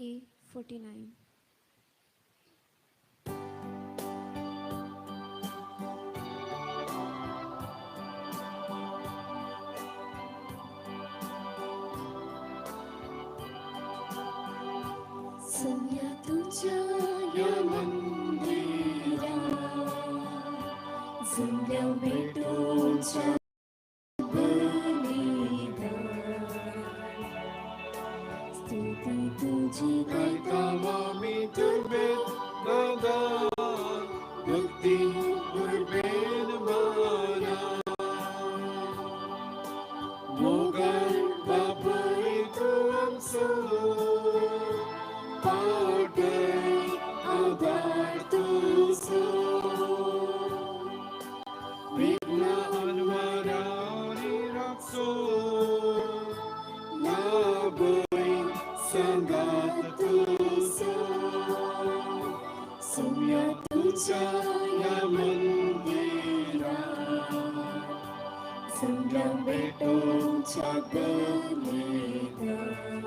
A49. Soumya तुझ्या या मंदिरा जमल्या भेटूच्या बलिदान स्तुती तुझी गायता मामी दुर्बेन नादान भक्ती दुर्बेन माना मोगल बापूय तूं आमचो पावटय आदार तुझो विघ्न अनवारानी राखचो लाभय संगात तुझो सोम्या तुझ्या या मंदिरा जमल्या भेटूच्या बलिदान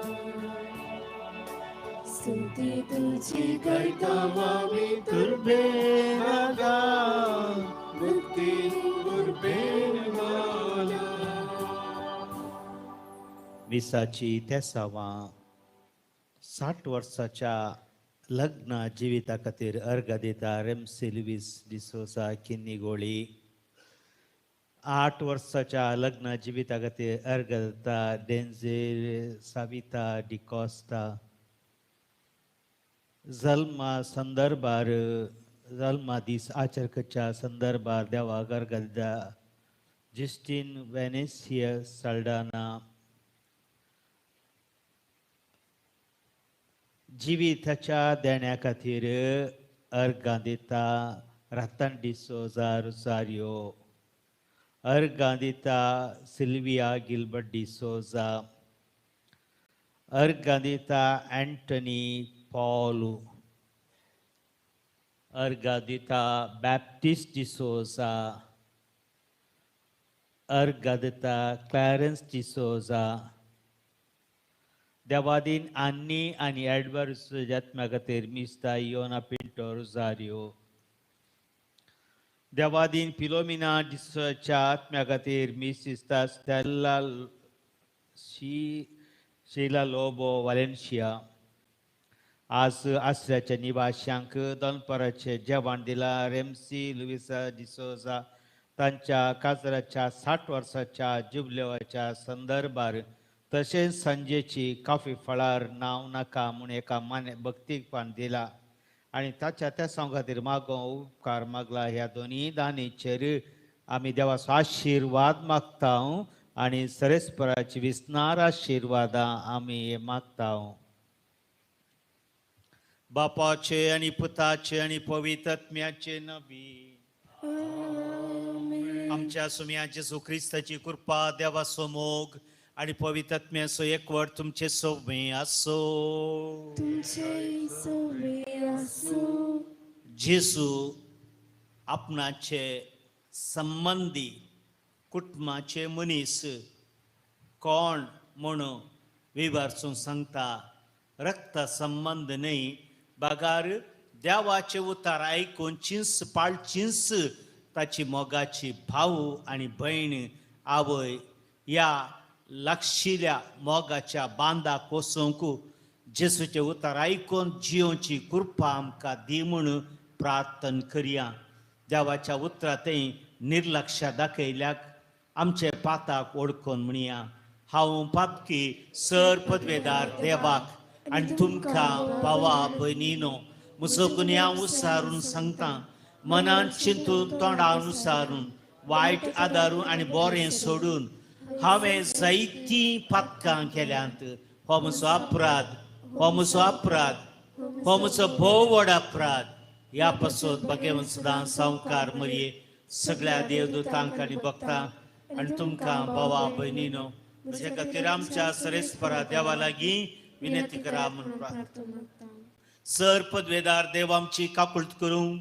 स्तुती तुझी गायता मामी दुर्बेन नादान भक्ती दुर्बेन माना. मिसाची तेसावां 60 वर्साच्या लग्न जिविता खातीर अर्घ दिता रेमसी लुवीस डिसोजा किन्नीगोळी. 8 वर्साच्या लग्न जिविता खातीर अर्घ दिता डेन्झेल साविता डिकॉस्ता. जल्मा संदर्भार जल्मा दीस आचरकच्या संदर्भार देवाक अर्घ दिता जिस्टीन वेनेसिया साल्डाना. जिविताच्या देण्या खातीर अर्घां दिता रतन डिसोजा रोसारियो. अर्घां दिता सिल्विया गिलबर्ट डिसोजा. अर्घां दिता एंटनी पॉलू. अर्घां दिता बॅप्टिस्ट डिसोजा. अर्घां दिता क्लॅरन्स डिसोजा. देवादीन आन्नी आनी एडवर्ड आत्म्या खातीर मिस्ता योना पिंटो रोजारियो. देवादीन फिलोमिना डिसोजाच्या आत्म्या खातीर मिसिस्ता स्टेला शीला लोबो वालेन्शिया. आज आसऱ्याच्या निवाशांक दनपाराचें जेवण दिलां रेमसी लुविसा डिसोजा तांच्या काजराच्या 60 वर्साच्या जुबलेवाच्या संदर्भार तशेंच सांजेची काफी फळार नांव नाका म्हूण एका मान्य भक्तीक पान दिला आनी ताच्या त्या खातीर मागो उपकार मागला. ह्या दोनूय दानीचेर आमी देवाचो आशिर्वाद मागता आनी सरेस्पराची विस्नार आशिर्वादां आमी मागता. बापाचे आनी पुताचे आनी पवित्र आत्म्याचे नबी. आमच्या सुम्या जेजू क्रिस्ताची कृपा, देवाचो मोग आनी पवित्र आत्म्याचो एकवट तुमचे सोबे आसो. तुमचे सोबे आसूं. जेजू आपणाचे संबंदी कुटुंबाचे मनीस कोण म्हणून विवारसून सांगता. रक्त संबंद न्हय बगार देवाचे उतार आयकून चिंस पाळचिंस ताची मोगाची भाऊ आनी भयण आवय ह्या लागशिल्ल्या मोगाच्या बांदाक वचूंक जेसूचे उतार आयकून जियोची कृपा आमकां दी म्हूण प्रार्थना करया. देवाच्या उतरांतय निर्लक्ष दाखयल्याक आमचे पाताक ओळखून म्हणया, हांव पातकी सर पदवेदार देवाक आनी तुमकां भावा भयणीनो म्हजो गुन्यांव उसारून सांगता. मनान चिंतून तोंडान उसारून वायट आदारून आनी बोरें सोडून हांवें जायतीं पातकां केल्यांत. हो म्हजो अपराध, हो म्हजो अपराध, हो म्हजो भोव व्हड अपराध. ह्या पासून भगवंत सदां सावकार मरये सगळ्या देवदूतांक आनी भक्तां आनी तुमकां भावा भयणीनो म्हज्या खातीर आमच्या सरेस्परा देवा लागीं विनंती करा म्हूण प्रार्थना. सर पदवेदार देव आमची काकुळट करूं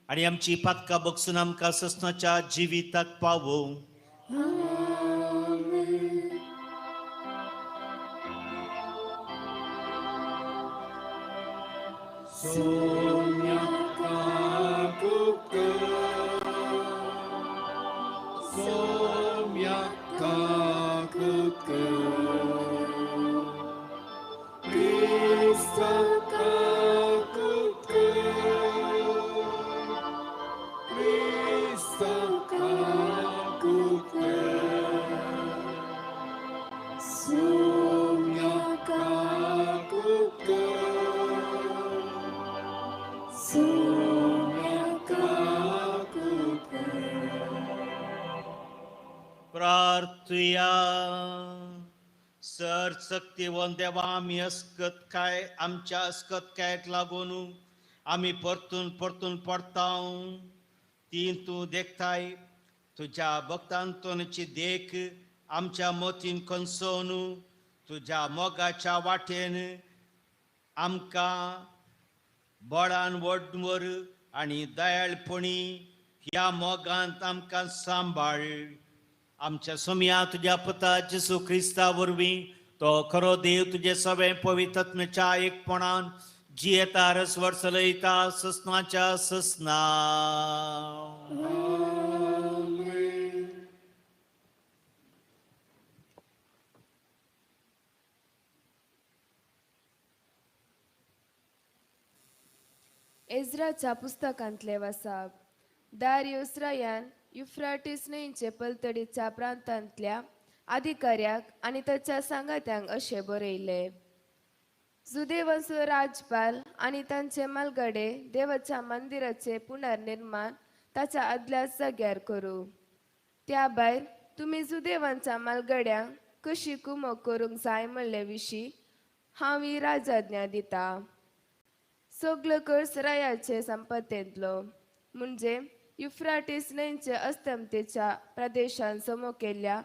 आनी आमची पातकां बगसून आमकां ससनाच्या जिविताक पावोवं. आमेन. सोम्याका उपकार, सोम्याका उपकार, क्रिस्ताका उपकार, क्रिस्ताका उपकार, सोम्याका उपकार, सोम्याका उपकार. प्रार्थुया. सर शक्तिवंत देवा, आमी अस्कत काय आमच्या अस्कत कायक लागून आमी परतून परतून पडताव ती तूं देखताय. तुज्या भक्तांतोनची देख आमच्या मतीन कनसोवन तुज्या मोगाच्या वाटेन आमकां बळान वडवर आनी दयाळपणी ह्या मोगांत आमकां सांबाळ. आमच्या सोमया तुज्या पुता जेसू क्रिस्ता वरवीं, तो खरो देव, तुजे सगळे पवित्रत्म्याच्या एकपणान जियेता, रसवर चलयता ससनाच्या ससना. आमेन. एज्राच्या पुस्तकांतले वसाप. दारियूस रायान युफ्राटीस न्हंयचे पलतडीच्या प्रांतांतल्या अधिकाऱ्याक आनी ताच्या सांगात्यांक अशें बरयलें. जुदेवांचो राजपाल आनी तांचे मालगडे देवाच्या मंदिराचे पुनर्निर्माण ताच्या आदल्याच जाग्यार करूं. त्या भायर तुमी जुदेवांच्या मालगड्यांक कशी कुमक करूंक जाय म्हणले विशीं हांव ही राजाज्ञा दिता. सगलो कर्स रायाचे संपत्तेंतलो, म्हणजे युफ्राटीस न्हंयचे अस्तमतेच्या प्रदेशान जमो केल्ल्या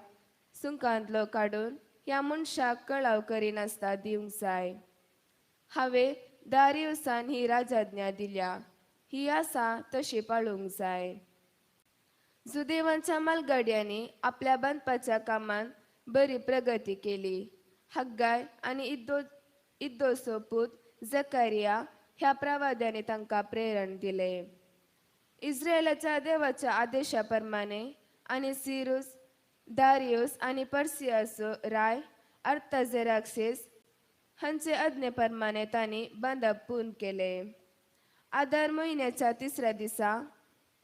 सुंकांतलो काडून ह्या मनशाक कळाव करिनासता दिवंक जाय. हांवें दारियुसान ही राजाज्ञा दिल्या, ही आसा तशी पाळूंक जाय. जुदेवांच्या मालगाड्यांनी आपल्या बांदपाच्या कामांत बरी प्रगती केली. हग्गाय आनी इद्दोसो पूत जकारिया ह्या प्रवाद्यांनी तांकां प्रेरण दिलें. इस्रायलाच्या देवाच्या आदेशा प्रमाणे आनी सिरूस, दारियूस आनी पर्सियाचो राय अर्ताझेराक्सेस हांचे आज्ञे प्रमाणे तांणी बांदप पूर्ण केलें. आदार म्हयन्याच्या तिसऱ्या दिसा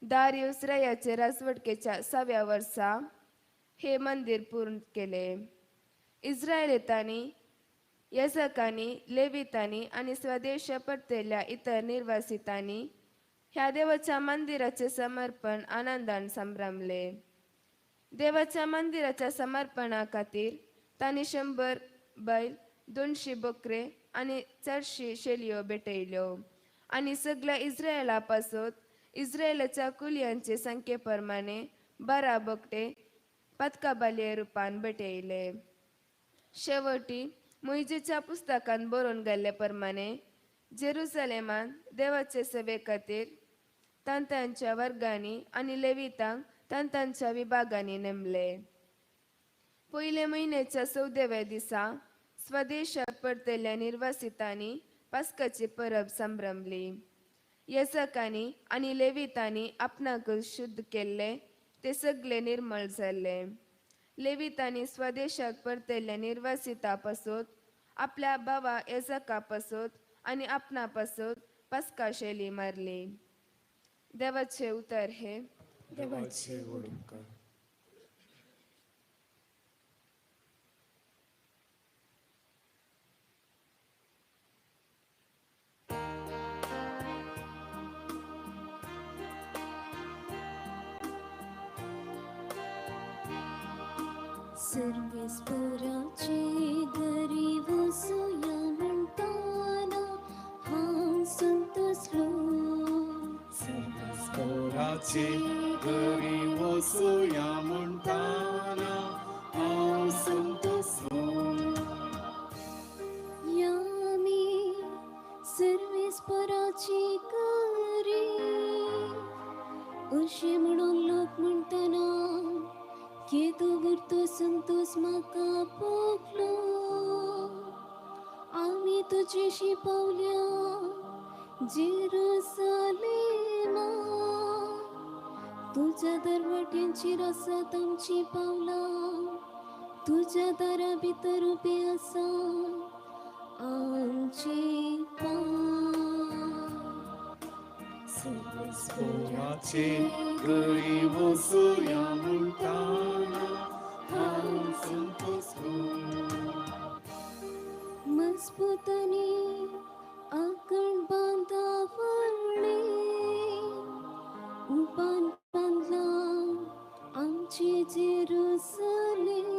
दारियूस रायाचे राजवटकेच्या सव्या वर्सा हे मंदिर पूर्ण केलें. इस्रायलितांनी, याजकांनी, लेवितांनी आनी स्वदेश परतेल्या इतर निर्वासितांनी ह्या देवाच्या मंदिराचे समर्पण आनंदान संभ्रमले. देवाच्या मंदिराच्या समर्पणा खातीर तांणी 100 बैल, 200 बकरे आनी 400 शेलयो भेटयल्यो आनी सगळ्या इस्रायला पासत इस्रायलाच्या कुलयांचे संख्ये प्रमाणे 12 बकटे पदकाबालये रुपान भेटयले. शेवटी मोहिजेच्या पुस्तकान बरोवन गेल्ले प्रमाणे जेरुसलेमान देवाचे सेवे खातीर तांच्या वर्गांनी आनी लेवितांक तांच्या विभागांनी नेमले. पयले म्हयन्याच्या 14व्या दिसा स्वदेशात परतेल्या निर्वासितांनी पास्काची परब संभ्रमली. याजकांनी आनी लेवितांनी आपणाकच शुद्ध केल्ले ते सगळे निर्मळ जाल्ले. लेवितांनी स्वदेशाक परतेल्या निर्वासिता पासत, आपल्या भावा याजका पासत आनी आपणा पासत पास्का शैली मारली. देवाचे उतर हे. देवाचे व्हड उपकार. सर्वेस्पराचे घरी वसुया म्हणटाना हांव संतोसलो. सर्वेस्पराचे घरी वसुया म्हणटाना हांव संतोसलो. या आमी सर्वेस्पराचे घरी अशें म्हणून लोक म्हणटना केदो व्हडलो संतोस म्हाका भोगलो. आमी तुजेशी पावल्या जेरुसलेमा, तुज्या दरवट्यांचेर आसात आमचीं पावलां, तुज्या दारा भितर उबी आसा आमची पांय. सर्वेस्पोराचे घरी वचुया म्हणटाना हांव संतोषूं. मजबूत आनी आकण बांदावळी उपान बांदलां आमची जेरुसलेम,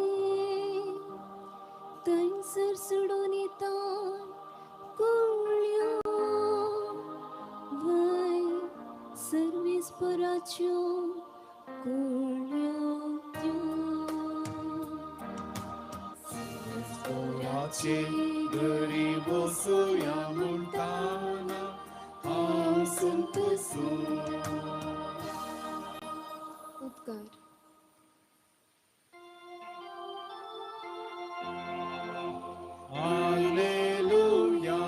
थंयसर सोडून येता कुळयो वय सर्वेस्पोराच्यो कुळयो त्यो. सर्वेस्पोराचे घरी वचुया म्हणटाना हांव संतोषूं. उपकार. Alleluia,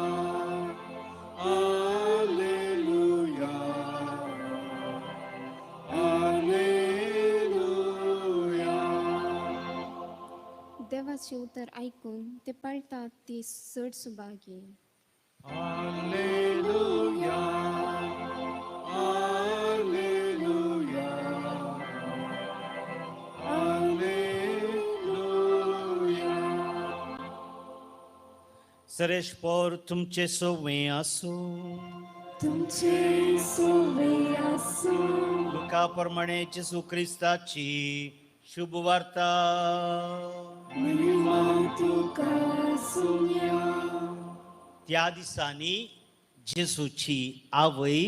Alleluia, Alleluia. देवाचें उतर आयकून ते पाळटात ती चड सुभागी. Alleluia, Alleluia, Alleluia. सरेशपोर तुमचे सोवे आसूं. तुमचे सोवे आसूं. लुका प्रमाणे जेजू क्रिस्ताची शुभ वार्ता. महिमा तुका सुया. त्या दिसांनी जेजूची आवय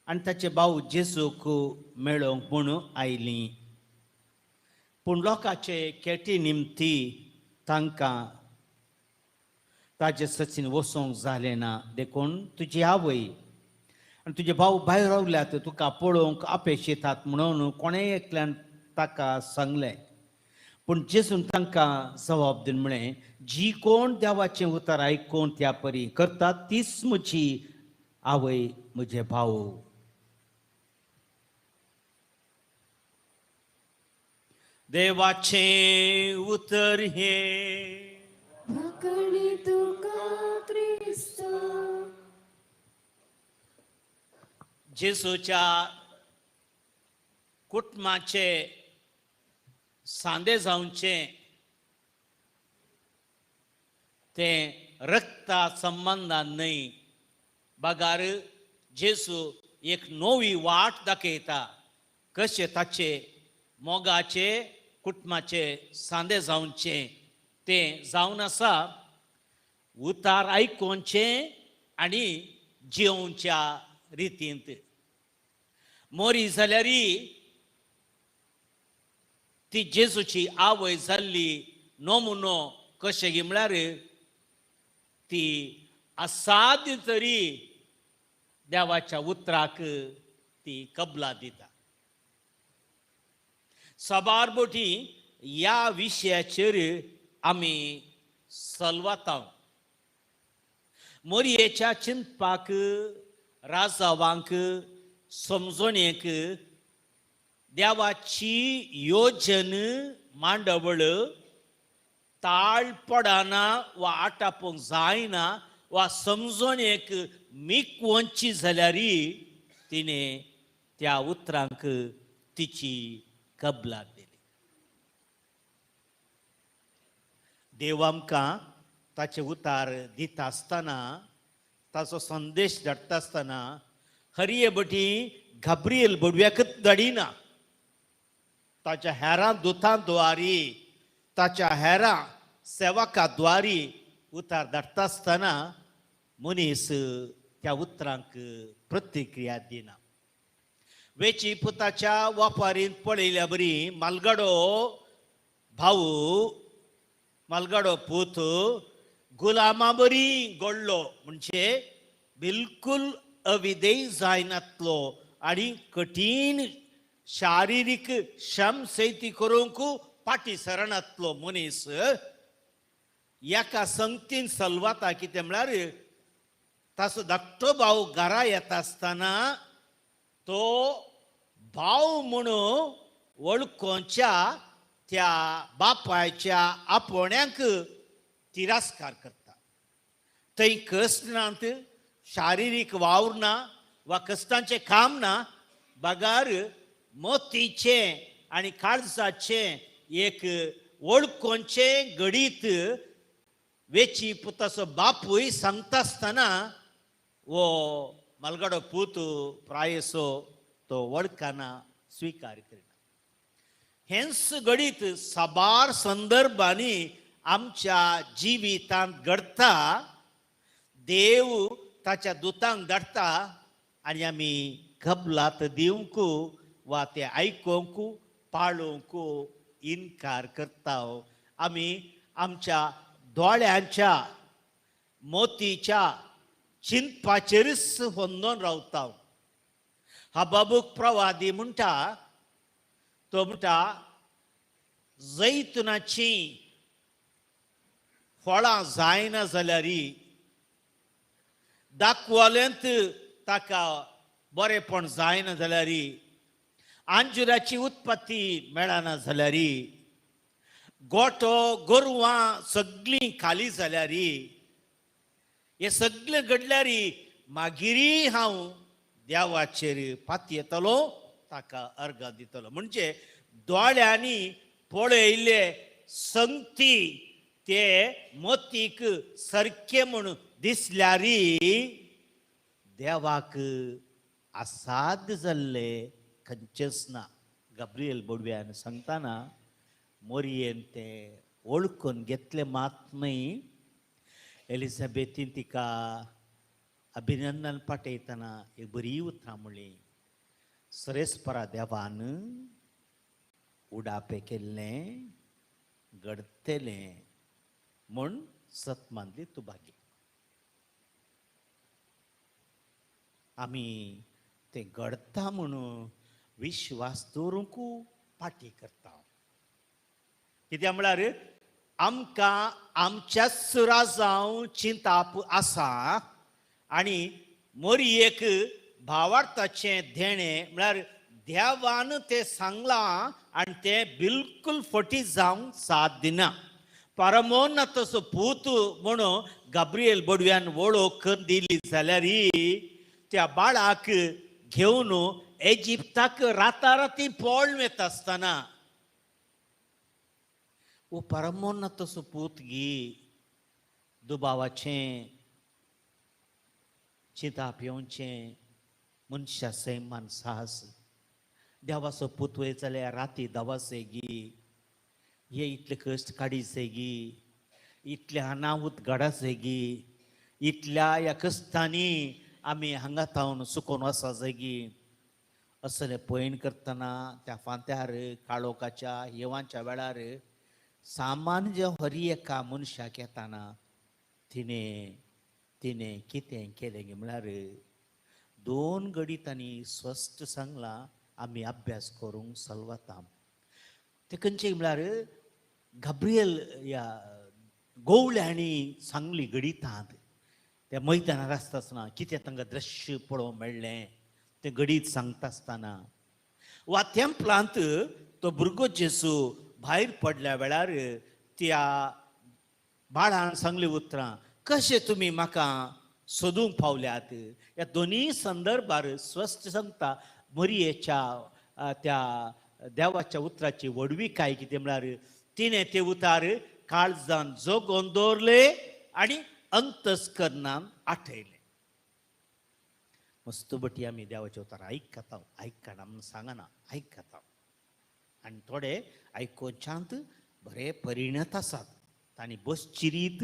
आनी ताचे भाव जेजूक मेळोवंक म्हूण आयलीं, पूण लोकांचे केटी निमती तांकां ताजे सचीन वचोंक जालें ना. देखून तुजी आवय आनी तुजे भाव भायर रावल्यात, तुका पळोवंक अपेश येतात म्हणून कोणें एकल्यान ताका सांगलें. पूण जेजून तांकां जबाब दिवन म्हळें, जी कोण देवाचें उतर आयकून त्या परी करतात तीच म्हजी आवय, म्हजे भाव. देवाचें उतर हें. वांकणी तुका क्रिस्ता. जेजूच्या कुटुंबाचे सांदे जावचे तें रक्ता संबंदान न्हय, बगार जेजू एक नवी वाट दाखयता कशें ताचे मोगाचे कुटुंबाचे सांदे जावचे तें जावन आसा उतार आयकोवचें आनी जियोवच्या रितींत. मोरी जाल्यार ती जेजूची आवय जाल्ली नमुनो कशें गी म्हळ्यार ती असाध्य तरी देवाच्या उतराक ती कबला दिता. साबार बोटी ह्या विशयाचेर आमी सलवाता. मोरयेच्या चिंतपाक, राजावांक, समजणेक देवाची योजन मांडवळ ताळ पडना वा आटापूंक जायना वा समजणेक मिकवंची जाल्यार तिणें त्या उतरांक तिची कबलात दिली. देव आमकां ताचे उतार दिता आसतना, ताचो संदेश धाडटा आसतना हरये बटी गाब्रियल बडव्याकच धाडिना, ताच्या हेरां दुतां द्वारी, ताच्या हेरां सेवका द्वारी उतार धाडटा आसतना मनीस त्या उतरांक प्रतिक्रिया दिना. वेची पुताच्या वापारींत पळयल्या बरी मालगाडो भाऊ, मालगाडो पूत गुलामा बरी गोडलो, म्हणजे बिलकुल अविदेय जायनातलो आनी कठीण शारिरीक श्रम सैती करूंक फाटी सरणांतलो मनीस एका संगतीन सलवाता. कितें म्हळ्यार ताचो धाकटो भाव घरा येता आसतना तो भाव म्हणून वळखोच्या त्या बापायच्या आपोवण्यांक तिरस्कार करता. थंय कश्ट नात, शारिरीक वावर ना वा कश्टांचें काम ना, बगार मोतीचें आनी काळजाचें एक वळखोचें घडीत वेची पुताचो बापूय सांगता आसतना वो मालगाडो पूत प्रायसो तो वळखना, स्विकार करिना. हेंच घडीत साबार संदर्भांनी आमच्या जिवितांत घडता. देव ताच्या दुतांक धाडटा आनी आमी कबलात दिवंक वा ते आयकूंक पाळोवंक इनकार करता. आमी आमच्या दोळ्यांच्या मोतीच्या चिंतपाचेरच होंदोन रावता. हबाबूक प्रवादी म्हणटा, तो म्हणटा जैतुनाची फळां जायना जाल्यार दाखवाल्यांत ताका बरेपण जायना जाल्यार, आंजुराची उत्पत्ती मेळना जाल्यार, गोठो गोरवां सगळीं खाली जाल्यार, हे सगळें घडल्यार मागीरय हांव देवाचेर पातयेतलो, ताका अर्घ दितलो. म्हणजे दोळ्यांनी पळयल्ले संगती ते मोतीक सारके म्हूण दिसल्यार देवाक असाध्य जाल्ले खंयचेच ना. गाब्रिएल बोडव्यान सांगतना मोरयेन ते वळखून घेतले मात न्हय, एलिझाबेथीन तिका अभिनंदन पाठयतना एक बरी उतरां म्हणली, सरेस्परा देवान उडापें केल्लें घडतलें म्हूण सत मानली तूं भागी. आमी तें घडता म्हणून विश्वास दवरूंक पाटी करता. कित्याक म्हळ्यार आमकां आमच्या सुरा जावं चिंताप आसा आनी मोरयेक भावार्थाचें देणें म्हळ्यार देवान तें सांगलां आनी तें बिलकूल फटी जावंक साथ दिना. परमोन तसो पूत म्हणून गाब्रिएल बोडव्यान वळख दिली जाल्यार त्या बाळाक घेवन इजिप्ताक राताराती पळोवन वता आसतना ओ परमोन तसो पूत गी दुबावाचें चिंताप येवचें मनशा सैमान साहस देवाचो पूत वयता जाल्यार राती दवासे गी, हे इतले कश्ट काडीसे गी, इतले अनाहूत घडासे गी, इतल्या ह्या कश्टांनी आमी हांगा थावन सुकोन वचा जाय. असलें पयण करतना त्या फांत्यार काळोखाच्या येवांच्या वेळार सामान्य जें हरी एका मनशाक येताना तिणें तिणें कितें केलें गी म्हळ्यार दोन घडी तांणी स्पश्ट सांगलां आमी अभ्यास करूंक सलवता. तें खंयचें म्हळ्यार गाब्रिएल ह्या गोवळ्यांनी सांगली घडितांत त्या मैदानार आसता आसतना कितें तांकां दृश्य पळोवंक मेळ्ळें तें घडीत सांगता आसतना वा तेंपलांत तो भुरगो जेजू भायर पडल्या वेळार त्या बाळान सांगली उतरां कशें तुमी म्हाका सोदूंक पावल्यात. ह्या दोनूय संदर्भार स्पश्ट सांगता मरियेच्या त्या देवाच्या उतराची व्हडविकाय कितें म्हळ्यार तिणें ते उतार काळजान जगोवन दवरले आनी अंतस्करणान आठयलें. मस्त बटी आमी देवाचे उतार आयकता, आयकना म्हणून सांगना, आयकता आनी थोडे आयकोवच्यांत बरे परिणत आसात, तांणी बसची रीत,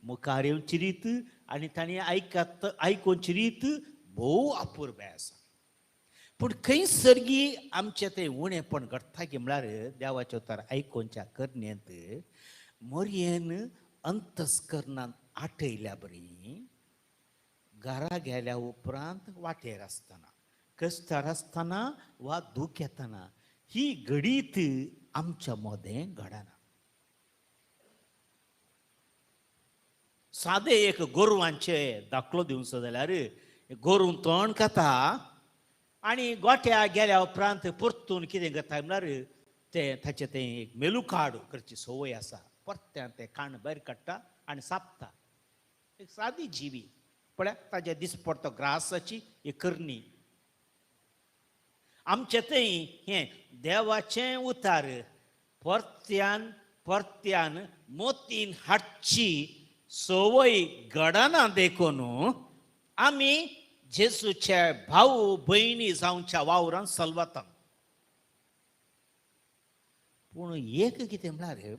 मुखार येवची रीत आनी तांणी आयकत आयकोवची रीत भोव अपुरबाय आसा. पूण खंय सर्गी आमचें तें उणेपण घडटा की म्हळ्यार देवाचे उतार आयकोवच्या करण्यांत मोरयेन अंतस्करणान आठयल्या बरी घरा गेल्या उपरांत वाटेर आसतना कश्टार आसतना वा दूख येतना ही घडीत आमच्या मदें घडना. सादें एक गोरवांचें दाखलो दिवचो जाल्यार गोरूं तोंड खाता आनी गोठ्या गेल्या उपरांत परतून कितें करता म्हळ्यार तें ताचें तें एक मेलुकाड करची संवय आसा. परत्यान तें काण भायर काडटा आनी सापता. एक सादी जिवी पळय ताच्या दिसपडतो ग्रासाची एक करणी. आमचें थंय हें देवाचें उतार परत्यान परत्यान मोतीन हाडची संवय घडना देखून आमी जेजूचे भाव भयणी जावच्या वावरान सलवता. पूण एक कितें म्हळ्यार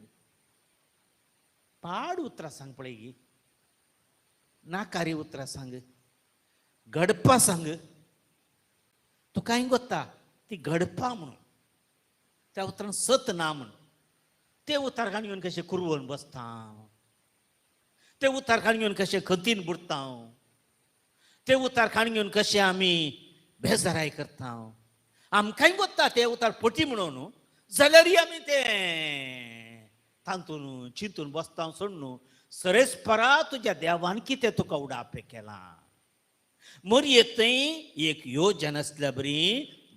पाड उतरां सांग पळय गी, नाकारी उतरां सांग, घडपा सांग, तुकाय गोत्ता ती घडपा म्हणून त्या उतरान सत ना म्हणून ते उतार काण घेवन कशें कुरवून बसता, ते उतार काण घेवन कशें खंतीन बुडता, ते उतार काण घेवन कशें आमी बेजाराय करता. आमकांय गोत्ता ते उतार फटी म्हणून जाल्यारय आमी ते तातून चिंतून बसता सोडून सरेस परा तुज्या देवान कितें तुका उडापें केलां. मरये थंय एक योजन आसल्या बरी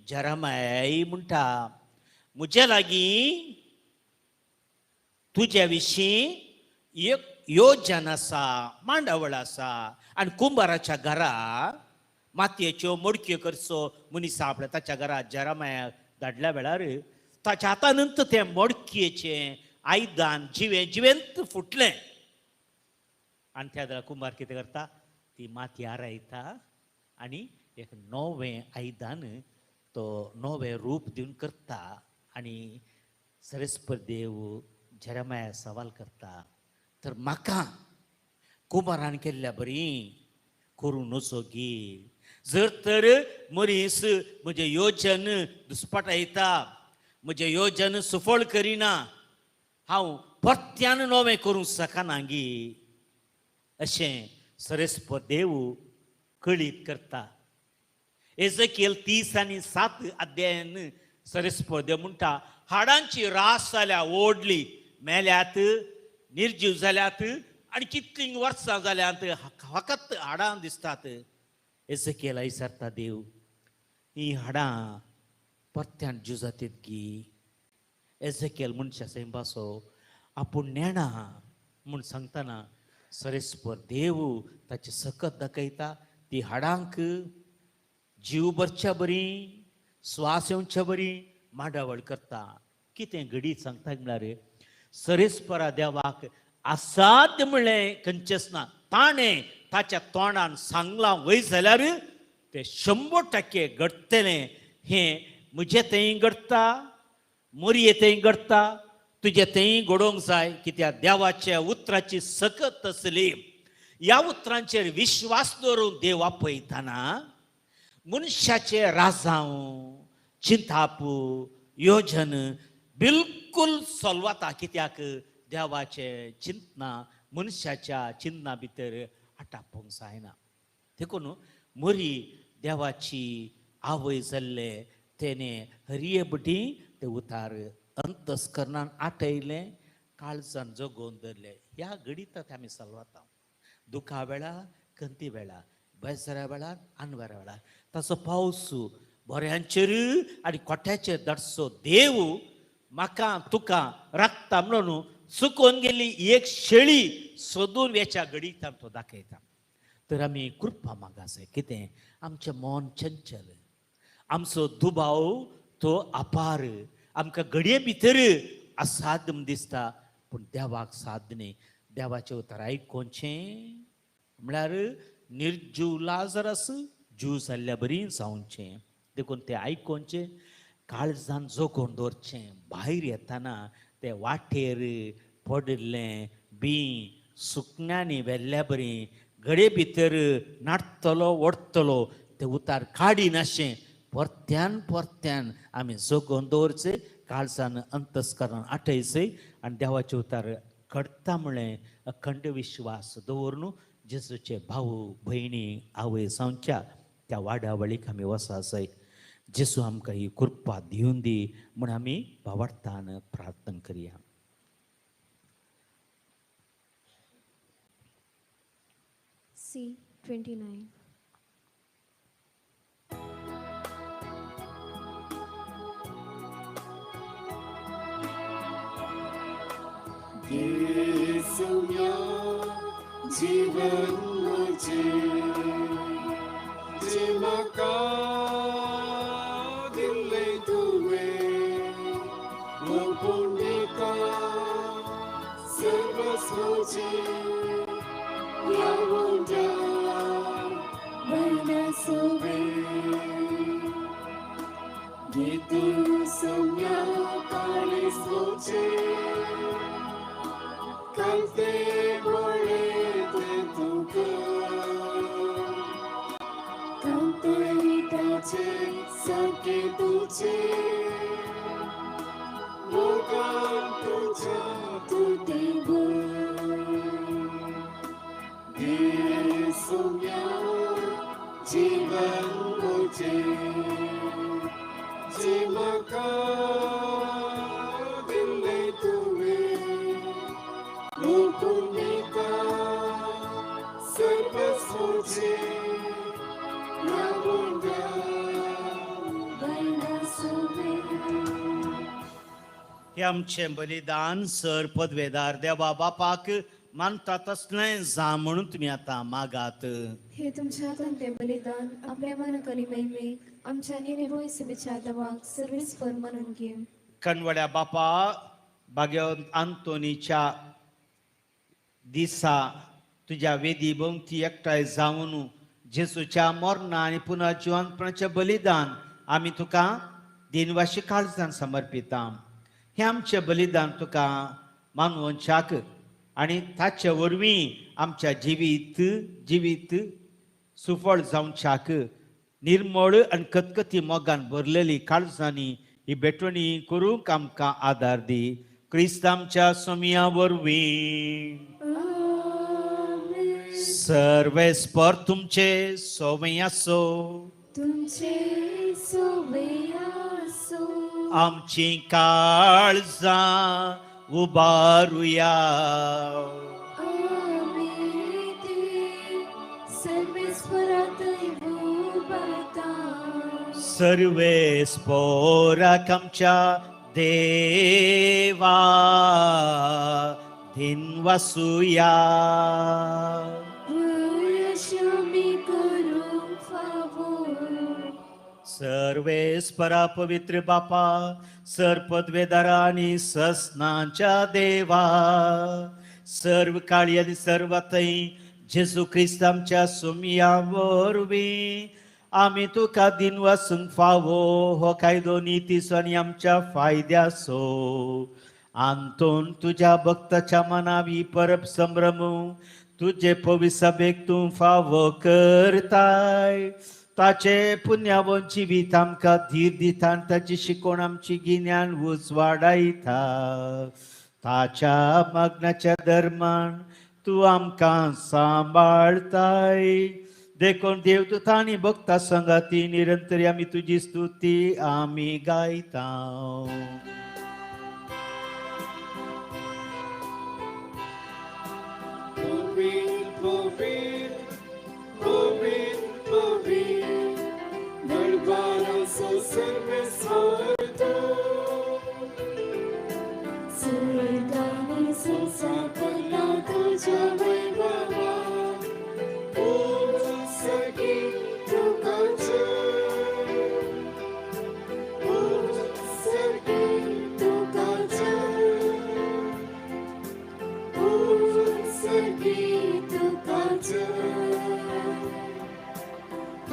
जरमाय म्हणटा म्हज्या लागीं तुज्या विशीं एक योजन आसा, मांडावळ आसा आनी कुंबाराच्या घरा मातयेच्यो मडक्यो करचो मनीस आपल्या ताच्या घरा जरमायाक धाडल्या वेळार ताच्या हातानंत तें मडकयेचें आयदन जिवें जिवेंत फुटलें. आनी त्या वेळार कुंबार कितें करता, ती माती आरायता आनी एक नवें आयदन तो नवें रूप दिवन करता. आनी सरस्पर देव जेरेमाया सवाल करता, तर म्हाका कुंबारान केल्ल्या बरी करूं नजो गी, जर तर मनीस म्हजें योजन दुस्पाटायता, म्हजें योजन सुफळ करिना, हांव परत्यान नवें करूंक शकना गी, अशें सरस्पर देव कळीत करता. एजकियल 37 अध्यायान सरस्पर देव म्हणटा, हाडांची रास जाल्या ओडली, मेल्यात, निर्जीव जाल्यात आनी कितलीं वर्सां जाल्यांत फकत हाडां दिसतात. एजकियल विचारता देव, हीं हाडां परत्यान जीव जातात गी? एजकियल मनशा सैंबासो आपूण नेणा म्हूण सांगतना सरस्पर देव ताची सकत दाखयता. ती हाडांक जीव भरच्या बरी, स्वास येवच्या बरी मांडावळ करता. कितें घडीत सांगता म्हळ्यार सरेस्परा देवाक असाध्य म्हणलें खंयचेंच ना. ताणें ताच्या तोंडान सांगलां वय जाल्यार तें 100% घडटलें. हें म्हजें थंय घडटा, मोरये थंय घडटा, तुजें थंय घडोवंक जाय. कित्याक देवाच्या उतराची सकत आसली. ह्या उतरांचेर विश्वास दवरून देव आपयतना मनशाचे राजांव, चिंताप, योजन बिलकुल सोल्वाता. कित्याक देवाचे चिंतना मनशाच्या चिंतना भितर आटापूंक जायना. देखून मोरी देवाची आवय जाल्ले तेणे हरये बटी ते उतार अंतस्करणान आटयलें, काळजान जगोवन धरलें. ह्या गणितात आमी सलवाता. दुखा वेळा, खंती वेळा, बेजारा वेळार, आनवरा वेळार ताचो पावस बऱ्यांचेर आनी कोट्याचेर धाडचो देव म्हाका तुका राखता म्हणून चुकोवन गेल्ली एक शेळी सोदून वेच्या गणितान तो दाखयता. तर आमी कृपा मागासय. कितें आमचें मन चंचल, आमचो दुबाव तो अपार, आमकां घडये भितर असाध्य म्हूण दिसता, पूण देवाक साध्य न्ही. देवाचें उतर आयकोचें म्हळ्यार निर्जीव लाजरस जीव जाल्ल्या बरी जावचें. देखून तें आयकोचें, काळजान जगोवन दवरचें. भायर येतना तें वाटेर पडिल्लें बी सुकण्यांनी व्हेल्ल्या बरी घडये भितर नाडटलो ओडटलो तें उतार काडिनाशें परत्यान परत्यान आमी जगोवन दवरचें, काळजान अंतस्करणान आठयचें आनी देवाचें उतार घडटा म्हळें अखंड विश्वास दवरून जेजूचे भाऊ भयणी आवय जावच्या त्या वाडावळीक आमी वसासय. जेजू आमकां ही कृपा दिवन दी म्हूण आमी भावार्थान प्रार्थना करया. C 29. येसुया जीवन म्हजें जें म्हाका दिल्लें तुवें ओंपून दिता सर्वस्वचें ह्या उंडार मरणासोवें गीत सोम्या काळीज म्हजें कालते बोळे तुका कांतरिताचे सारके तुझे मोगान तुझ्या तूं ते घे सोम्या जीवन म्हजें जें म्हाका दिल्लें तुवें ओंपून दिता सर्वस्वचें ह्या उंडार मरणासोवें. हे आमचें बलिदान सर पदवेदार देवा बापाक मानता तसलें जा म्हणून तुमी आतां मागात. हे तुमच्या हातान ते बलिदान आपल्या मनाक आनी महिमेक आमच्या निर्भय सभेच्या देवाक सर्वीस फर म्हणून घेव. कणवड्या बापा, भाग्यवंत आंतोनीच्या दिसा तुज्या वेदी भोंवती एकठांय जावन जेजूच्या मरणा आनी पुनर्जिवनपणाचें बलिदान आमी तुका दिनवाशी काळजान समर्पिता. हें आमचें बलिदान तुका मानवशाक आनी ताचे वरवीं आमच्या जिवीत जिवीत सुफळ जावच्याक निर्मळ आनी कतकती मोगान भरलेली काळजांनी ही भेटवणी करूंक आमकां आदार दी. क्रिस्त आमच्या सोमया वरवीं. आमेन. सर्वेस्पर तुमचे सोमे आसो. तुमचे सोवे आसो. आमची काळजां उबारुया. आमी ती सर्वेस्परात उबारता. सर्वेस्पोराक आमच्या देवा दिनवासुया. अशें आमी करूंक फावो. सर्वेस्परा पवित्र बापा, सर पदवेदारा आनी ससनाच्या देवा, सर्व काळी आनी सर्व थंय जेजू क्रिस्त आमच्या सोमया वरवीं आमी तुका दिनवासूंक फावो हो कायदो नितीचो आनी आमच्या फायद्याचो. आंतोन तुज्या भक्ताच्या मनावी परब संभ्रम तुजे पविसभेक तूं फावो करताय. ताचे पुण्यावन जिवीत आमकां धीर दिता आनी ताची शिकवण आमची गिन्यान उजवाडायता. ताच्या मागण्याच्या धर्मान तूं आमकां सांबाळताय. देखून देवदूत आनी भक्ता संगाती निरंतर आमी तुजी स्तुती आमी गायता. पवित्र पवित्र पवित्र पवित्र दरबाराचो सर्वेस्पर तूं. स्वर्ग आनी संवसार भरला तुज्या वैभवान. ऊंच सगळी तुका जय. ऊंच सगळी तुका जय. ऊंच सगळी तुका जय.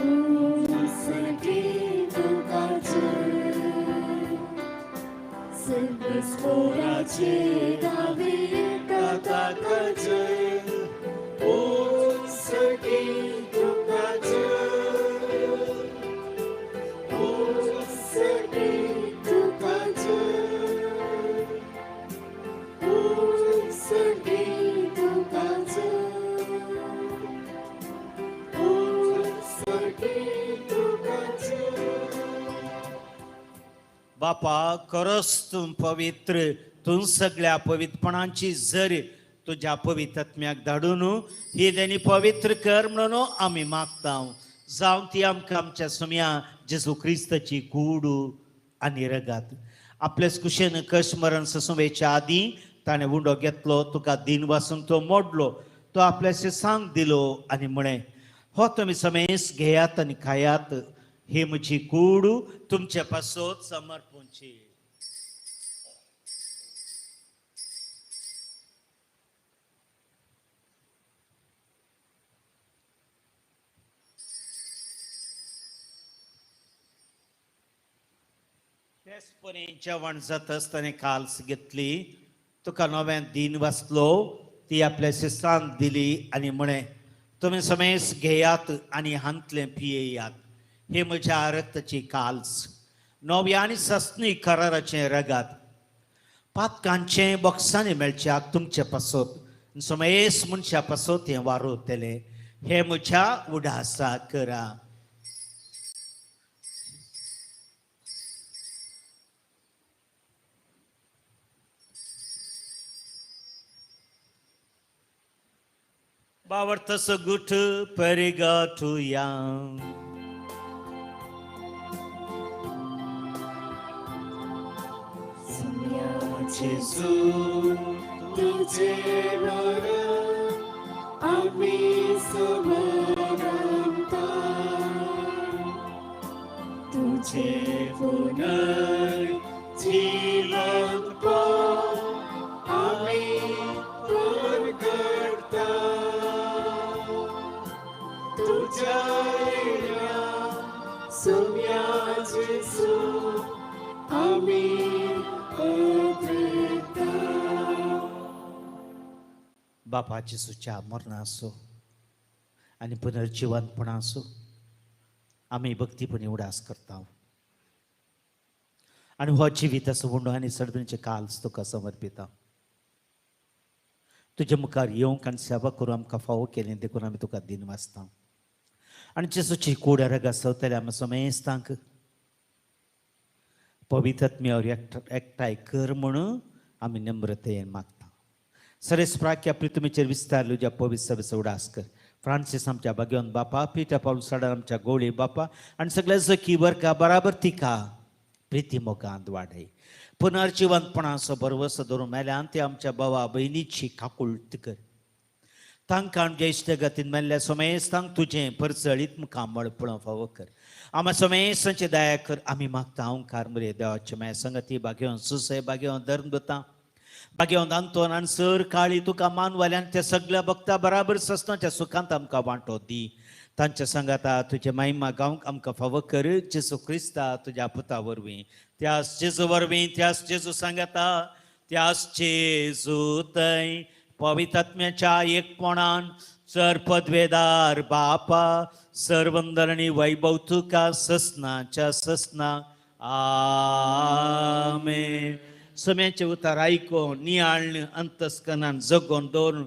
ऊंच सगळी तुका जय. सर्वेस्पराचे नावे येता ताका जय. ऊंच सगळी तुका जय. ऊंच सगळी तुका जय. ऊंच सगळी तुका जय. ऊंच सगळी तुका जय. बापा, खरोच तूं पवित्र, तूं सगळ्या पवित्रपणाची जर तुज्या पवित्रत्म्याक धाडून ही देणी पवित्र कर म्हणून आमी मागता. जावं ती आमकां आमच्या सुम्या जेजू क्रिस्ताची कूड आनी रगात. आपलेच कुशेन कश मरण ससुमेच्या आदीं ताणें उंडो घेतलो, तुका दिन वासून तो मोडलो, तो आपल्या सांग दिलो आनी म्हळें, हो तुमी समेस घेयात आनी खायात, ही म्हजी कूड तुमचे पासत समर्पूंची. तेचपरी जेवण जाता आसतना काल्स घेतली, तुका नव्यान दिन वाचलो, ती आपल्या शिस्तान दिली आनी म्हळें, तुमी समेस घेयात आनी हांतलें पियेयात, हे म्हज्या रक्ताची काल्स, नव्या आनी सस्नी कराराचें रगात, पातकांचें बॉक्सांनी मेळच्याक तुमचे पासत समेस मनशा पासत हें वारोवतलें, हें म्हज्या उडासा करा. बावडतसो गुठ परिगाठुया. जेजू तुझे मरण आमी समरंता, तुझे पुनर्जीवनपण आमी परगटता, तुझ्या सुम्या जेजू आमी अद्रिता. बापा जेजूच्या मरणाचो आनी पुनर्जिवनपणाचो आमी भक्तीपणी उडास करता आनी हो जिविताचो उंडो आनी सडबीचे काल्स तुका समर्पिता. तुज्या मुखार येवंक आनी सेवा करूं आमकां फावो केलें देखून आमी तुका दिन वाचता. आनी जेजूची कूड रगात सवतले आमी समेस्तांक पवित्रत्म्यावर एकठांय कर म्हणून आमी नम्रतेन मागता. सरेस प्राक्या प्रितुमीचेर विस्तारलो ज्या पवित्र सभेचो उडास कर. फ्रांसीस आमच्या भाग्यवंत बापा, पिटा पावल साडार आमच्या गोळी बापा आनी सगळ्या जकी वर्गा बराबर तिका प्रिती मोगांत वाडय. पुनर्जिवंतपणाचो भरवसो धरून मेल्यान ते आमच्या भावा भयणीची काकुळट कर. तांकां आमच्या इश्टगतीन मेल्ल्या समेस्तांक तुजें परचळीत मुखामळ पळोवंक फावो कर. आमा समेस्तांची दया कर. आमी मागता ओंकार मुरे देवाचे माया संगती भाग्यवंत सुसय भाग्यवंत धर्मदूतां भाग्यवंत आंतोन आनी सर काळी तुका मानवाल्यान त्या सगळ्या भक्ता बराबर सस्नाच्या सुखांत आमकां वांटो दी. तांच्या सांगाता तुजे महिमा गावंक आमकां फावो कर. जेजू क्रिस्ता तुज्या पुता वरवीं, त्यास जेजू वरवीं, त्यास जेजू सांगाता, त्यास जेजू थंय पवित्रात्म्याच्या एकपणान सर पदवेदार बापा सर्वंदरणी वैभव तुका ससनाच्या ससना. आमेन. सम्याचे उतार आयकोन नियाळण अंतस्कनान जगोवन दवरून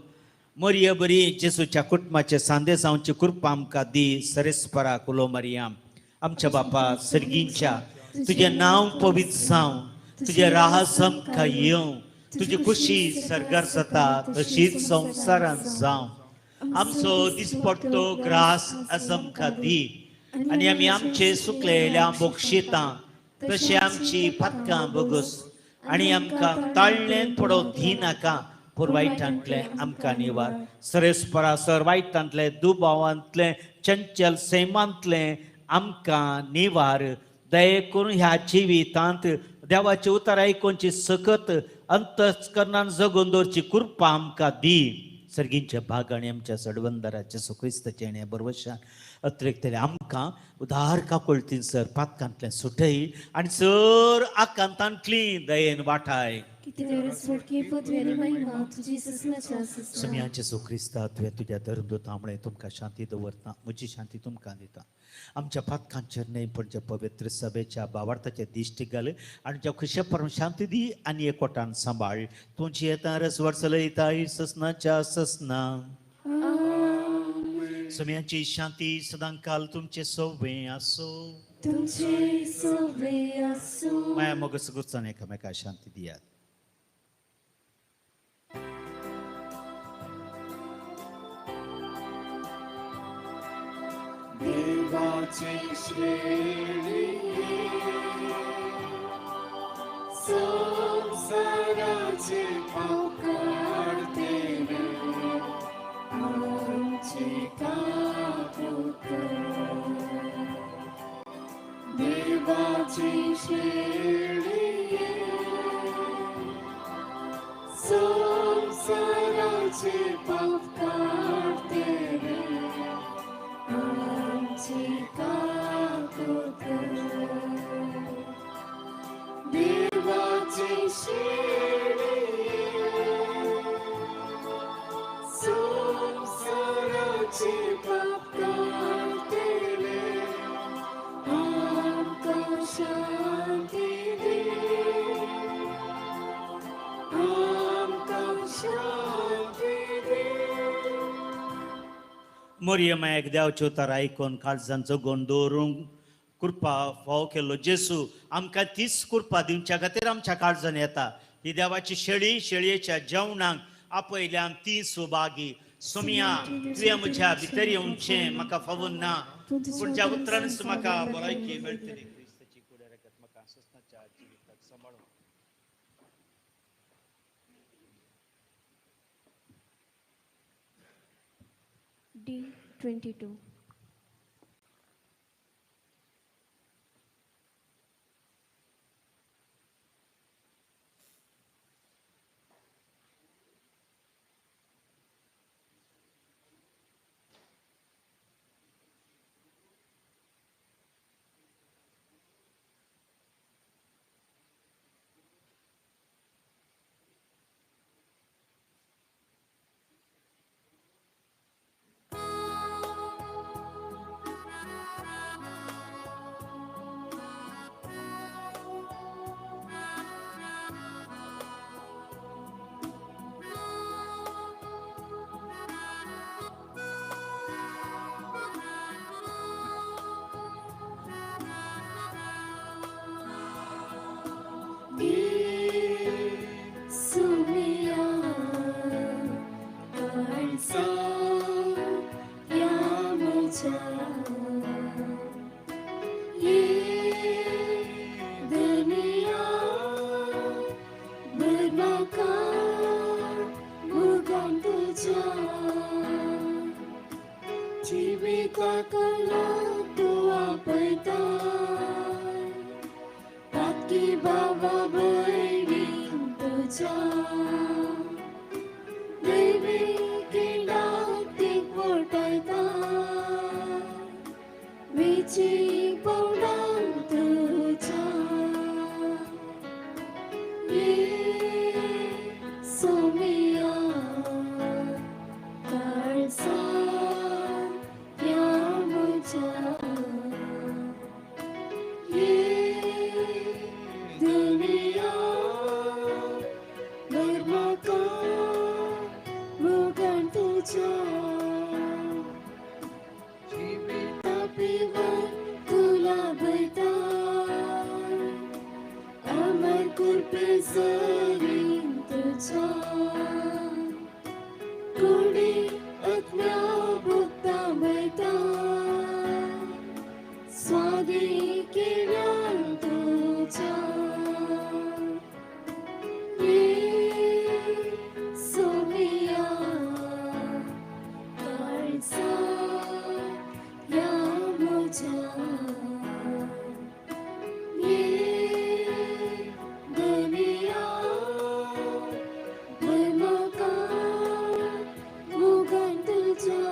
मरिय बरी जेजूच्या कुटुंबाचे सांदे जावची कृपा आमकां दी. सरेस्परा कुलो मरियाम. आमच्या बापा सर्गींच्या तुजें नांव पवित्र जावं, तुजें राहास आमकां येवं, तुजी खुशी सर्गार जाता तशीच संवसारांत जावं. आमचो दिसपट्टो ग्रास आज आमकां दी आनी आमी आमचे सुकलेल्या बक्षितां तशें आमची पातकां बगस आनी आमकां ताळ्ळें पडो दी नाका, पूण वायटांतलें आमकां निवार. सरेस्परा सर वायटांतलें दुबावांतलें चंचल सैमांतलें आमकां निवार. दये करून ह्या जिवितांत देवाचे उतर आयकोनची सकत अंतस्करणान जगून दवरची कृपा आमकां दी. सर्गींच्या भाग आनी आमच्या सडवंदराचे सुक्रिस्ताचें आनी बरवशान अतिरिक्त आमकां उदार काकुळतीन सर पातकांतलें सुटय आनी सर आकांतांतली दयेन वाठाय. सुम्याचे सुक्रिस्ता तुवें तुज्या धर्मदूता मुळे तुमकां शांती दवरता, म्हजी शांती तुमकां दिता. आमच्या पातकांचेर न्हय पण ज्या पवित्र सभेच्या बावार्थाचे दिश्टी घाल आनी ज्या खुशे परम शांती दी आनी एकवटान सांबाळ. तुमची येता रसवर चलयता ससनाच्या ससना. सुम्याची शांती सदांकाल तुमचे सोवे आसो. तुमचे सोवे आसो. माया मोगस गुरुचान एकामेका शांती दियात. देवाची शेळी संसाराचे पाप काडतेले आमचे काकूत कर. देवाची शेळी संसाराचे पाप काडतेले आमचे काकूत कर. देवाची शेळी संसाराचे पाप काडतेले आमकां शांती दी, आमकां शांती दी. मोरये मायक देवाच्यो उतरां आयकून काळजान जगोवन दवरूंक कृपा फावो केल्लो जेसू आमकां तीच कृपा दिवच्या खातीर आमच्या काळजान येता. ही देवाची शेळी शेळयेच्या जेवणाक आपयल्यान ती सुभागी. सोमिया, तुवें म्हज्या भितर येवचें म्हाका फावून ना, पूण ज्या उतरानच म्हाका भलायकी मेळटली. क्रिस्ताची कुड्या रगत म्हाका सोसणाच्या जिविताक सांबाळून. D22. Sumia काळजा या म्हज्या ये दुनिया भर म्हाका मोगान तुज्या जिविताक तूं आपयता पातकी बाबा भयणी तुज्या देवी किंडाक वटायता वेची पावलां तुज्या ये सोमिया काळजा या म्हज्या ये दुनिया भर म्हाका मोगान तुज्या जिविता पिवन तुला भयता अमर कृपे सरीन तुज्या कुडी आत्म्या भोगता भयता स्वादी केल्यान तुज्या ये सोमिया काळजा या म्हज्या ये दुनिया भर म्हाका मोगान तुज्या.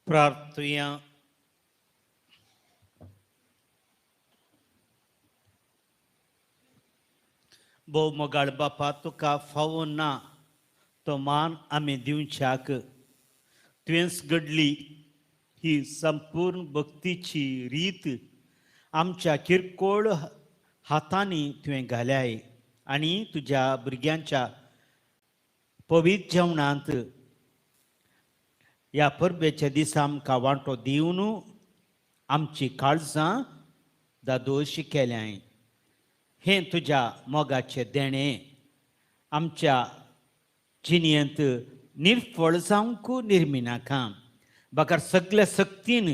प्रार्थुया. भोव मोगाळ बापा, तुका फावो ना तो मान आमी दिवच्याक तुवेंच घडली ही संपूर्ण भक्तीची रीत आमच्या किरकोळ हातांनी तुवें घाल्याय आनी तुज्या भुरग्यांच्या पवित्र जेवणांत ह्या परबेच्या दिसा आमकां वांटो दिवन आमची काळजां दादोशी केल्याय. हें तुज्या मोगाचें देणें आमच्या जिणेंत निर्फळ जावंक निर्मिनाका, बगर सगल्या सक्तीन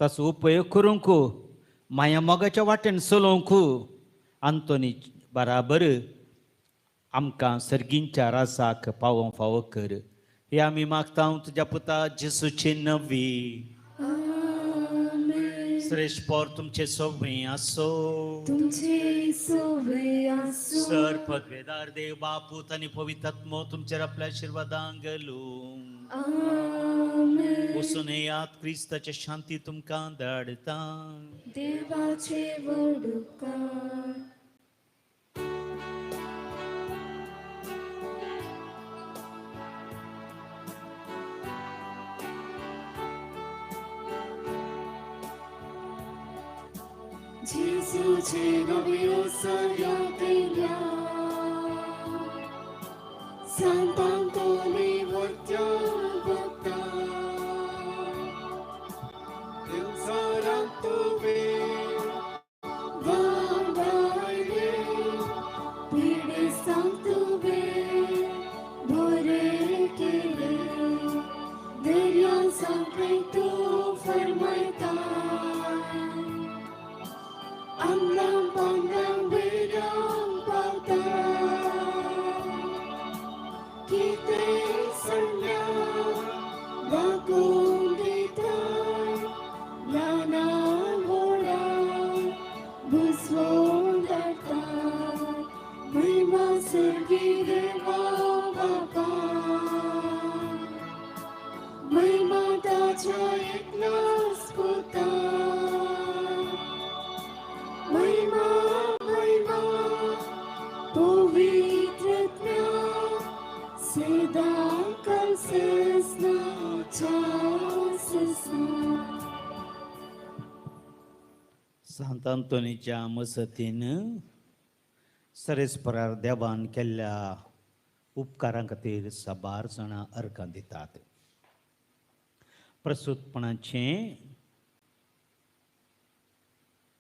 ताचो उपयोग करूंक माया मोगाच्या वाटेन चलोवंक आंतोनी बराबर आमकां सर्गींच्या रासाक पावोवंक फावो कर. हे आमी मागता तुज्या पुता जेसूची नवी. श्रेष्ठ पोर तुमचे सोबे आसो, तुमचे सोबे आसो. सर पदवेदार देव बापूत आनी पवित्र आत्मो तुमचेर आपल्या आशिर्वादान घालूं. आमेन. वचून येयात, क्रिस्ताचे शांती तुमकां धाडटा. देवाचे व्हड उपकार. जेजूचे नवे ओसऱ्या केल्या सांतांतोनी वरत्या भक्ता संसारांत तुवें वाडयले पिडेस्तांक तुवें बरें केलें दर्या सांकळी तूं फर्मायता आंगलां पांगलां वयल्यान पावता कितें सांगल्या वागून दिता ल्हाना व्हडा बुजवून धाडटा महिमा सर्गी देवा बापा महिमा ताच्या एकल्याच पुता महिमा महिमा पवित्रत्म्या सदा काल ससनाच्या ससना. सांत आंतोनीच्या मसतीन सरेस्परार देवान केल्ल्या उपकारां खातीर साबार जाणां अर्गां दितात. प्रसूतपणाचें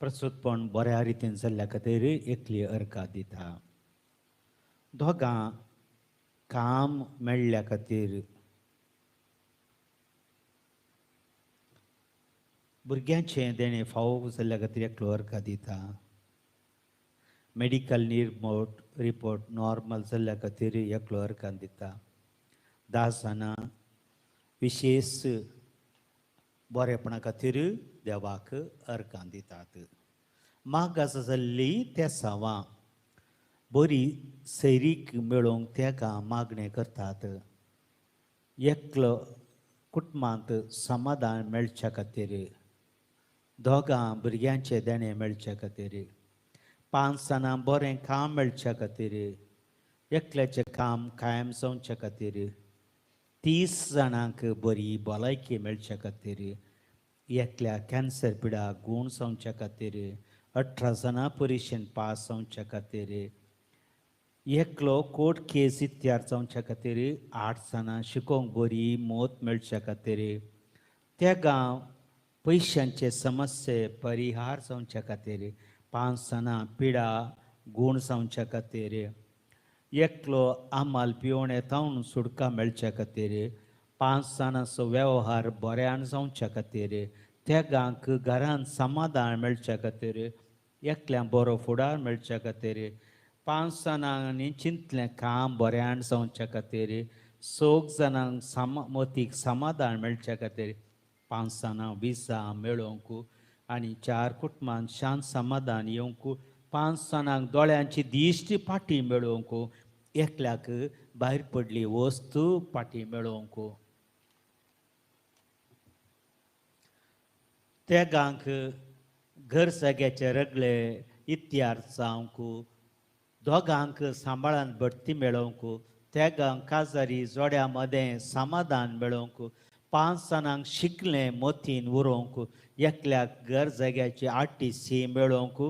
प्रसूतपण बऱ्या रितीन जाल्ल्या खातीर एकली अर्गां दिता. दोगां काम मेळ्ळ्या खातीर, भुरग्यांचें देणें फावो जाल्ल्या खातीर एकलो अर्गां दिता. मेडिकल रिपोर्ट नॉर्मल जाल्ल्या खातीर एकलो अर्गां दिता. 10 जाणां विशेश बरेपणा खातीर देवाक अर्गां दितात. मागास जाल्ली तेसांवां बरी सैरीक मेळोवंक तेका मागणें करतात. एकलो कुटुंबांत समाधान मेळच्या खातीर, दोगां भुरग्यांचें देणें मेळच्या खातीर, 5 जाणां बरें काम मेळच्या खातीर, एकल्याचें काम कायम जावच्या खातीर, 30 जाणांक बरी भलायकी मेळच्या खातीर, एकल्या कॅन्सर पिडा गूण जावच्या खातीर, 18 जाणां परिक्षेन पास जावच्या खातीर, एकलो कोर्ट केस इत्यार जावच्या खातीर, 8 जाणां शिकोवंक बरी मत मेळच्या खातीर, त्या गांव पयशांचे समस्ये परिहार जावच्या खातीर, 5 जाणां पिडा गूण जावच्या खातीर, एकलो आमाल पिवणे तावन सुटका मेळच्या खातीर, 5 जाणांचो वेव्हार बऱ्यान जावच्या खातीर, तेगांक घरांत समाधान मेळच्या खातीर, एकल्या बरो फुडार मेळच्या खातीर, 5 जाणांनी चिंतलें काम बऱ्यान जावच्या खातीर, 6 जाणांक मतीक समाधान मेळच्या खातीर, 5 जाणां विसा मेळोवंक आनी 4 कुटुंबांत शांत समाधान येवंक, 5 जाणांक दोळ्यांची दिश्टी फाटी मेळोवंक, एकल्याक भायर पडली वस्तू फाटी मेळोवंक. तेगांक घर जाग्याचे रगले इत्यार जावंक, दोगांक सांबाळान बडती मेळोवंक, तेगांक काजारी जोड्या मदें समाधान मेळोवंक, 5 जाणांक शिकलें मतीन उरोवंक, एकल्याक घर जाग्याची आरटीसी मेळोवंक,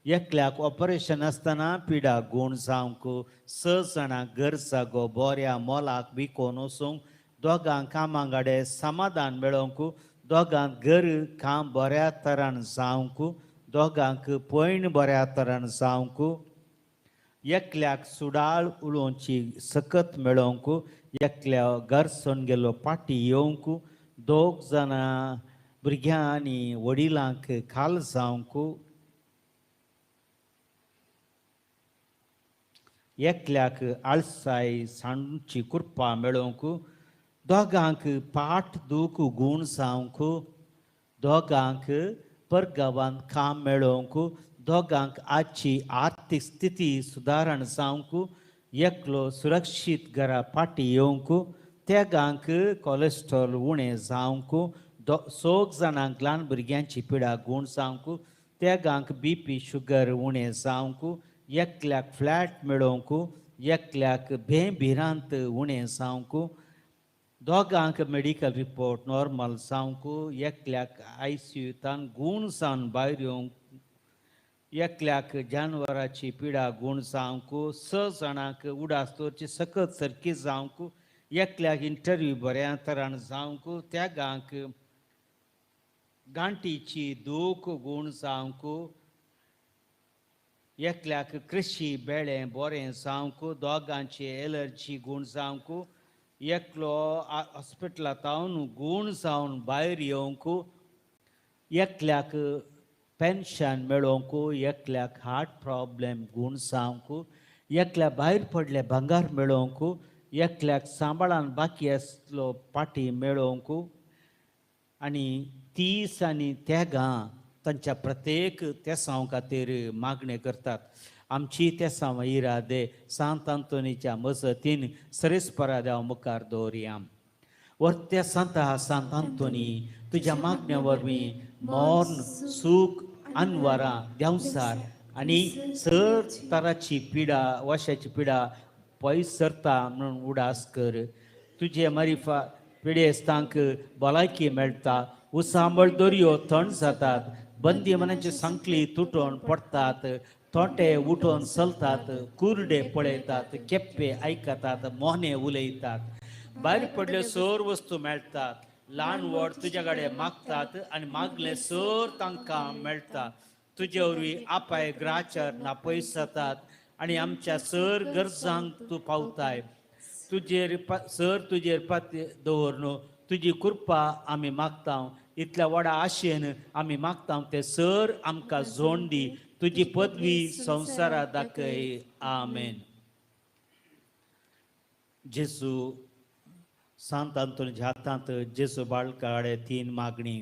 एकल्याक ऑपरेशन आसतना पिडा गूण जावंक, 6 जाणांक घर जागो बऱ्या मोलाक विकोन वचूंक, दोगांक कामां समाधान मेळोवंक, दोगांक घर काम बऱ्या तरान जावंक, दोगांक पयण बऱ्या तरान जावंक, एकल्याक सुडाळ उलोवची सकत मेळोवंक, एकल्या घर सोन गेलो पाटी येवंक, 2 जाणां भुरग्यां आनी वडिलांक खाल जावंक, एकल्याक आळसाय सांडची कृपा मेळोवंक, दोगांक पाट दूख गूण जावंक, दोगांक परगांवांत काम मेळोवंक, दोगांक आजची आर्थीक स्थिती सुदारण जावंक, एकलो सुरक्षीत घरा फाटी येवंक, तेगांक कोलेस्ट्रॉल उणें जावंक, 6 जाणांक ल्हान भुरग्यांची पिडा गूण जावंक, तेगांक बीपी शुगर उणें जावंक, एकल्याक फ्लॅट मेळोवंक, एकल्याक भें भिरांत उणें जावंक, दोगांक मेडिकल रिपोर्ट नॉर्मल जावंक, एकल्याक आयसीयूतान गूण जावन भायर येवंक, एकल्याक जानवराची पिडा गूण जावंक, 6 जाणांक उडास दवरची सकत सारकी जावंक, एकल्याक इंटरव्यू बऱ्या तरान जावंक, तेगांक गांठीची दूख गूण जावंक, एकल्याक कृशी बेळें बरें जावंक, दोगांची एलर्जी गूण जावंक, एकलो हॉस्पिटलांत गूण जावन भायर येवंक, एकल्याक पेन्शन मेळोवंक, एकल्याक हार्ट प्रॉब्लेम गूण जावंक, एकल्या भायर पडले भांगर मेळोवंक, एकल्याक सांबाळान बाकी आसलो पाटी मेळोवंक, आनी 30 आनी तेगां तांच्या प्रत्येक तेसांव खातीर मागणें करतात. आमची तेसांव इरादे सांत आंतोनीच्या मजतीन सरेस्परा देव मुखार दवरया. वर्त्या सांता सांत आंतोनी, तुज्या मागण्या वरवीं मर्ण सूख अनवरां देंवसार आनी सर तराची पिडा वशाची पिडा पयस सरता म्हणून उडास कर. तुजे मारिफा पिडेस्तांक भलायकी मेळटा, उसांबळ दर्यो थंड जातात, बंदी मनाची सांकली तुटोवन पडटात, तोंटे उठोवन चलतात, कुरडे पळयतात, केप्पे आयकतात, मोने उलयतात, भायर पडल्यो सर वस्तू मेळटात, ल्हान व्हड तुज्या कडेन मागतात आनी मागलें सर तांकां मेळटा. तुजे वरवीं आपाय ग्राचर नापयस जातात आनी आमच्या सर गरजांक तूं पावताय. तुजेर सर तुजेर पात दवर न्हू, तुजी कृपा आमी मागता. इतल्या व्हडा आशेन आमी मागता ते सर आमकां जोड दी. तुजी पदवी संवसारा दाखय. आमेन. जेजू सांत आंतोनीच्या हातांत जेजू बाळकाडे 3 मागणी.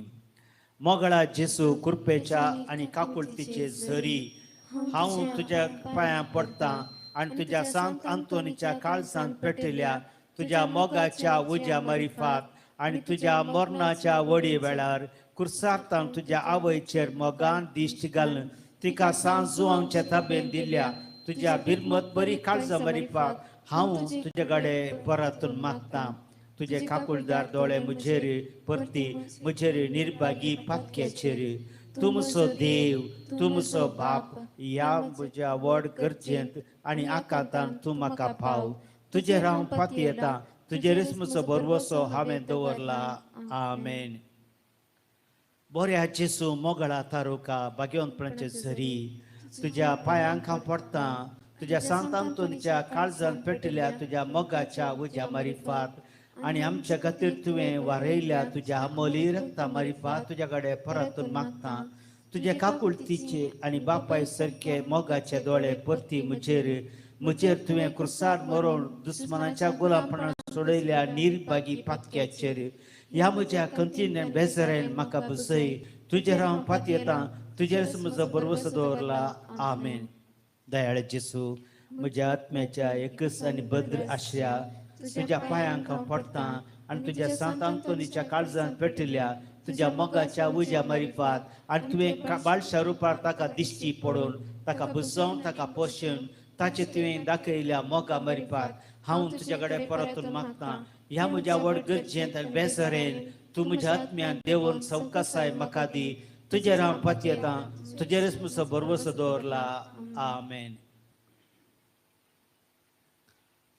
मोगळा जेजू, कृपेच्या आनी काकुळतीचे झरी, हांव तुज्या पांयां पडटा आनी तुज्या सांत आंतोनीच्या काळजांत पेटिल्या तुज्या मोगाच्या उज्या मारिफात आनी तुज्या मरणाच्या वडी वेळार कुर्सार्तान तुज्या आवयचेर मोगान दिश्ट घालून तिका सांत जुवांच्या ताबेन दिल्या तुज्या बिरमत बरी काळजा मारिफात हांव तुज्या कडेन परतून मागता. तुजे काकुळदार दोळे म्हजेर परती म्हजेर निर्भागी पातक्याचेर. तूं म्हजो देव, तूं म्हजो बाप, ह्या म्हज्या व्हड गरजेंत आनी आकांतान तूं म्हाका पाव. तुजेर हांव पातयेता, तुजेरच म्हजो भरवसो हांवें दवरला. आमेन. बऱ्या जेजू, मोगळा तारुका, भाग्यवंतपणाचे झरी, तुज्या पांयांक हांव पडटा. तुज्या सांत आंतोनीच्या काळजान पेटिल्या तुज्या मोगाच्या उज्या मारिफात आनी आमच्या खातीर तुवें वारयल्या तुज्या अमोली रक्ता मारिफात तुज्या कडेन परतून मागता. तुज्या काकुळतीचे आनी बापाय सारके मोगाचे दोळे परती म्हजेर म्हजेर तुवें क्रुसार मरोवन दुस्मनाच्या गुलामपणान सोडयल्या निर्भागी पातक्याचेर. ह्या म्हज्या कंतीन बेजारान म्हाका बसय. तुजेर हांव पातयेता, तुजेर म्हजो भरवसो दवरला. आमेन. दयाळ जेजू, म्हज्या आत्म्याच्या एकच आनी बद्र आशया तुज्या पांयांक हांव पडटा. आनी तुज्या सांत आंतोनीच्या काळजान पेटिल्ल्या तुज्या मोगाच्या उज्या मारिफात आनी तुवें बाळशा रुपार ताका दिश्टी पडून ताका बुजोवन ताका पोशून ताचे तुवें दाखयल्या मोगा मारिफात हांव तुज्या कडेन परतून मागता. ह्या म्हज्या व्हड गरजेंत आनी बेजारेन तूं म्हज्या आत्म्यान देवून सवकासाय म्हाका दी. तुजेर हांव पातयेतां, तुजेरच म्हजो भरवसो दवरला. आमेन.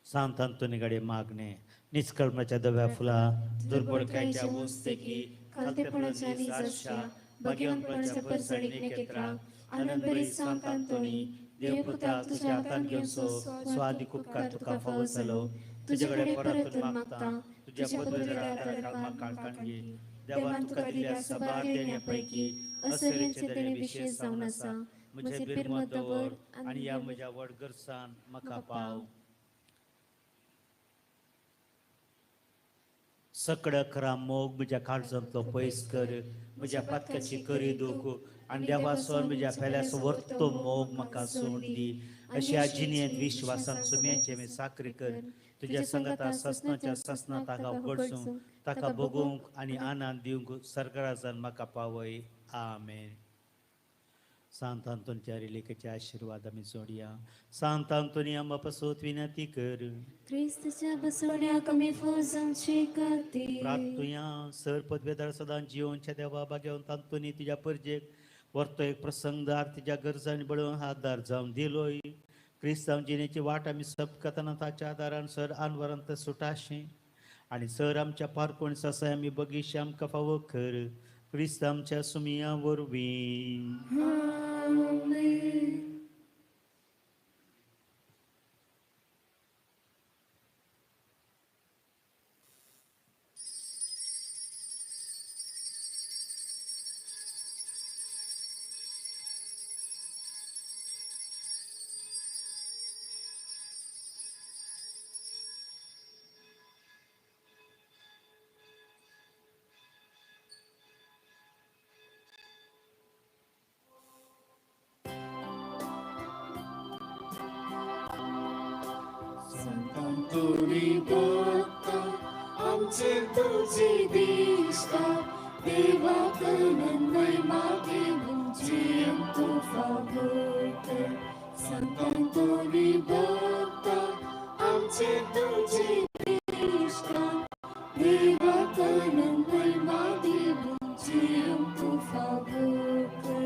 सांत आंतोनी कडेन मागणें. निष्कर्माच्या दव्या फुलां, दुर्बळकायच्या वस्तेकी, खालतेपणाच्या निजाशा, भाग्यवंतपणाच्या परसणीक नेकेत्रां, आनंदभरीत सांत आंतोनी, देवपुता तुज्या हातान घेवचो स्वादीक उपकार तुका फावो जालो. तुजे कडेन परतून मागता, तुज्या पदवेदाराक काळकाण घे. देवान तुका दिल्ल्या सबार देण्या पैकी असरेचे देणे विशेष जावन आसा. म्हजें बिरमत दवर आनी ह्या म्हज्या व्हड गरसान म्हाका पाव. सकड खरा मोग म्हज्या काळजांतलो पयस कर, म्हज्या पातकाची करी दूख आनी देवासोन म्हज्या पेल्याचो वर्तो मोग म्हाका सोड दी. अशा जिणेंत विश्वासान सुम्याचे मी साकरी कर. तुज्या संगता ससनाच्या ससना ताका उगडसूंक, ताका भोगूंक आनी आनंद दिवंक सरकारासान म्हाका पावय. आमेन. सांत आंतोनीच्या रिलेकेचे आशिर्वाद आमी जोडया. सांत आंतोनी आमकां पासत विनंती कर. क्रिस्तच्या बसवण्याक आमी फौजांची खातीर प्रार्थुया. सर पदवेदार सदां जिवनच्या देवा भाग्यवंत आंतोनी तुज्या परजेक वर्तो एक प्रसंगदार तुज्या गरजांनी बळोवन हातदार जावन दिलोय. क्रिस्तांव जिणेची वाट आमी सबकतना ताच्या आदारान सर आनवरांत सुटाशें आनी सर आमच्या पारकोण ससाय आमी बगीश आमकां फावो कर. क्रिस्तांवच्या सुमिया वरवीं. आमेन. संतांतोनी भक्ता आमचेर तुजी दिश्टा, देवाक आनंदमय मागीर जियेवंक तूं फावो कर. संतांतोनी भक्ता आमचेर तुजी दिश्टा, देवाक आनंदमय मागीर जियेवंक तूं फावो कर.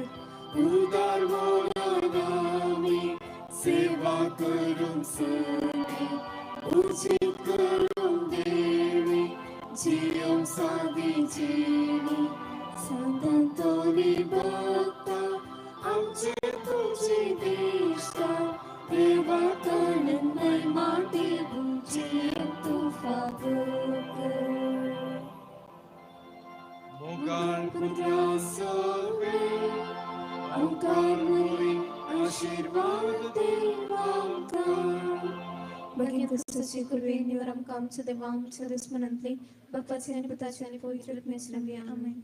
उदार मनान आमी सेवा करूंक सगळी, उचित करूंक देवी जियेवंक सादी जिणी. संतांतोनी भक्ता आमचेर तुजी दिश्टा, देवाक आनंदमय माटी जियेवंक तूं फावो कर. मोगाळ पुत्रा सगळे आमकां मुरी आशिर्वाद देवांकां. भगिनी क्रिस्ताची कृपे निवर आमकां आमच्या देवा आमच्या दुस्मनांतली बापाची आनी पुताची आनी पवित्र आत्म्याची नांवी. आमेन.